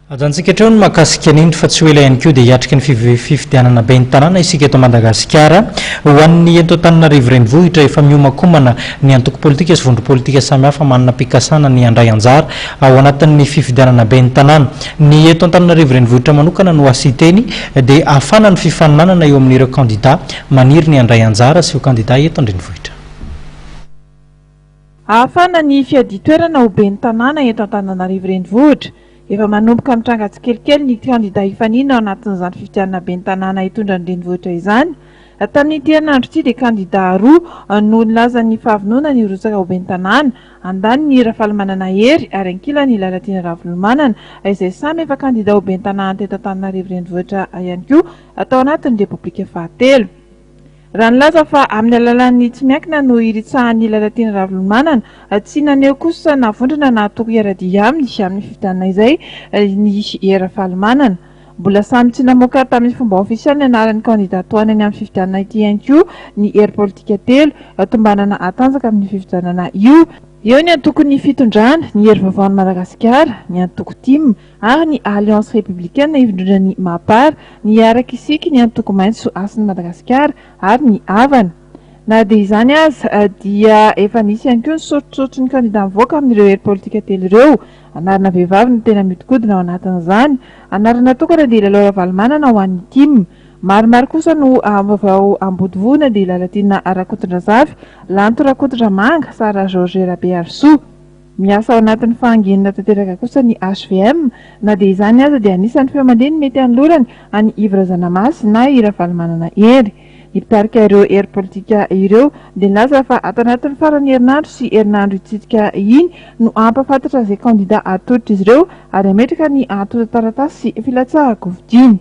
Ajanontsika hatreo ny mahakasika an'iny fa tsy ho ela ihany koa dia hiatrika ny fifidianana ben'ny tanàna isika eto Madagasikara. Ho an'ny eto Antananarivo Renivohitra, efa miomankomana ny antoko politika sy vondrom-politika samihafa manana pikasana ny handray anjara ao anatin'ny fifidianana ben'ny tanàna. Ny eto Antananarivo Renivohitra manokana no asian-teny dia hafana ny fifaninanana eo amin'ireo kandida maniry ny handray anjara sy ho kandida eto an-drenivohitra. Ahafahana ny fiadian-toerana ho ben'ny tanàna eto Antananarivo Renivohitra. Efa manomboka mitranga tsikelikely ny kandida hifanina ao anatin'izany fifidianana ben'ny tanàna hitondra ny renivohitra izany. Tamin'ity herinandro ity dia kandida roa no nilaza ny fahavononany hirotsaka ho ben'ny tanàna, andaniny i Rafalimanana Hery ary ankilany i Lalatiana Ravololomanana izay samy efa kandida ho ben'ny tanàna teto Antananarivo Renivohitra ihany koa tao anatin'ny Repoblika fahatelo. Raha nilaza fa amin'ny alalan'ny tsy miankina no iritsahan'i Lalatiana Ravololomanana, tsy naneho kosa na vondrona na antoko hiara-dia aminy amin'ny fifidianana izay ny Hery Rafalimanana. Mbola samy tsy namoaka tamin'ny fomba ofisialy ny anaran'ny kandida tohanany amin'ny fifidianana ity ihany koa ny hery politika telo tombanana hatanjaka amin'io fifidianana io. Eo ny antokon'ny fitondrana, ny Hery Vaovaon'i Madagasikara, ny antoko tim, ary ny Alliance Républicaine ivondronan'ny Mapar, ny Hiaraka Isika, ny Antoko Maitso Hasin'i Madagasikara ary ny Avana. Na dia izany aza dia efa nisy ihany koa ny soritsoritry ny kandida mivoaka amin'ireo hery politika telo ireo. Anarana vehivavy no tena mihodinkodina ao anatin'izany. Anarana tokana dia Lalao Ravalomanana ho an'ny tim. Maromaro kosa no vaovao Ambodivona dia Lalatiana Rakotondrazafy, Lanto Rakotondramanga, Sarah Georget Rabeharisoa. Miasa ao anatin'ny fahanginana tanteraka kosa ny hvm, na dia izany aza dia anisan'ny feo mandeha ny mety hanolorany an'i Yves Razanamasy na i Ravalomanana Hery. Ny mpitarika ireo hery politika ireo dia nilaza fa ato anatin'ny faran'ny herinandro sy herinandro hitsidika iny no hampahafantatra izay kandida atolotr'izy ireo ary hametraka ny antontan-taratasy filatsahan-kofidiny.